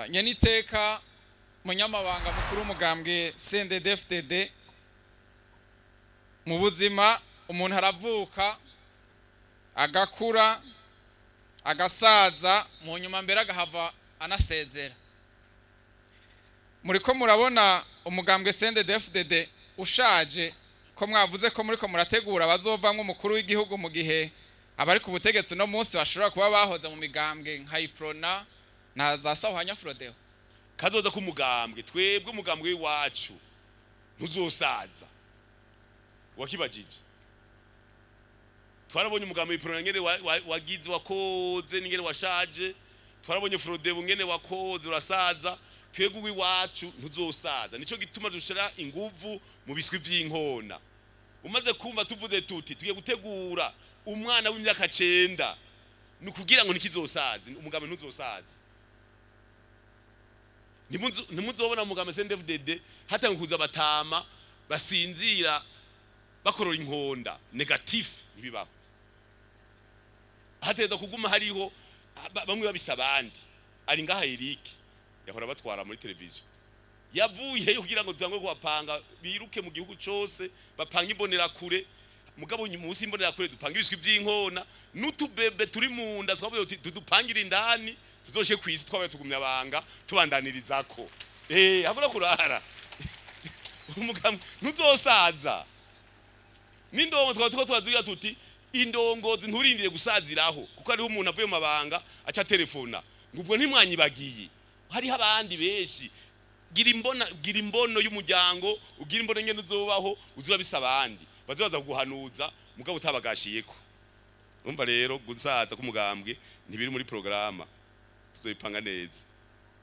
Nyeniteka munyamabanga mukuru w'umugambwe CNDD-FDD, mu buzima umuntu aravuka, agakura, agasaza, mu nyuma mbere agahava anasezera. Muriko murabona umugambwe CNDD-FDD ushaje, ko mwavuze ko muriko murategura bazovamwo umukuru w'igihugu, mu gihe abari ku butegetsi no munsi bashobora kuba bahoze mu migambwe nka Uprona na za Sahwanya Frodebu? Kazoza k'umugambwe, twebwe umugambwe w'iwacu ntuzosaza. Wakibajije, twarabonye umugambwe w'Uprona ngene wagize, wakoze n'ingene washaje. Twarabonye Frodebu ngene wakoze urasaza. Twebwe uw'iwacu ntuzosaza. Nico gituma dushira inguvu mu biswi vy'inkona. Umaze kumva tuvuze tuti tugiye gutegura umwana w'imyaka 9, ni ukugira ngo ntikizosaze, umugambwe ntuzosaze. Ntimuzobona umugambwe CNDD-FDD hatanga kuza abatama basinzira bakorora inkonda négatif. Ntibibaho. Hateza kuguma hariho bamwe babisa abandi. Ari ngaha Eric, yahora batwara muri televiziyo, yavuyeyo kugira ngo dutangwe kubapanga, biruke mu gihugu cose bapanga imbonerakure. Mugabo munsi imbonerakure dupanga ibiswi vy'inkona n'utubebe turi mu nda. Twavuye tuti tudupangire indani, tuzoshe kwisi twabaye tugumya abanga tubandanirizako. Habura kurara umugambwe ntuzosaza. N'indongo twaba tuko turazigira tuti indongozi nturindire gusaziraho, kuko hariho umuntu avuye mu mabanga aca telefona ngo ubwo ntimwanyibagiye. Hariho abandi benshi. Gira imbona, gira imbono y'umuryango, ugira imbono nyene uzobaho, uzurabisa abandi bazobaza kuguhanuza mugabo utabagashiyeko. Urumva rero, gusaza k'umugambwe ntibiri muri programme, tuzoyipanga neza.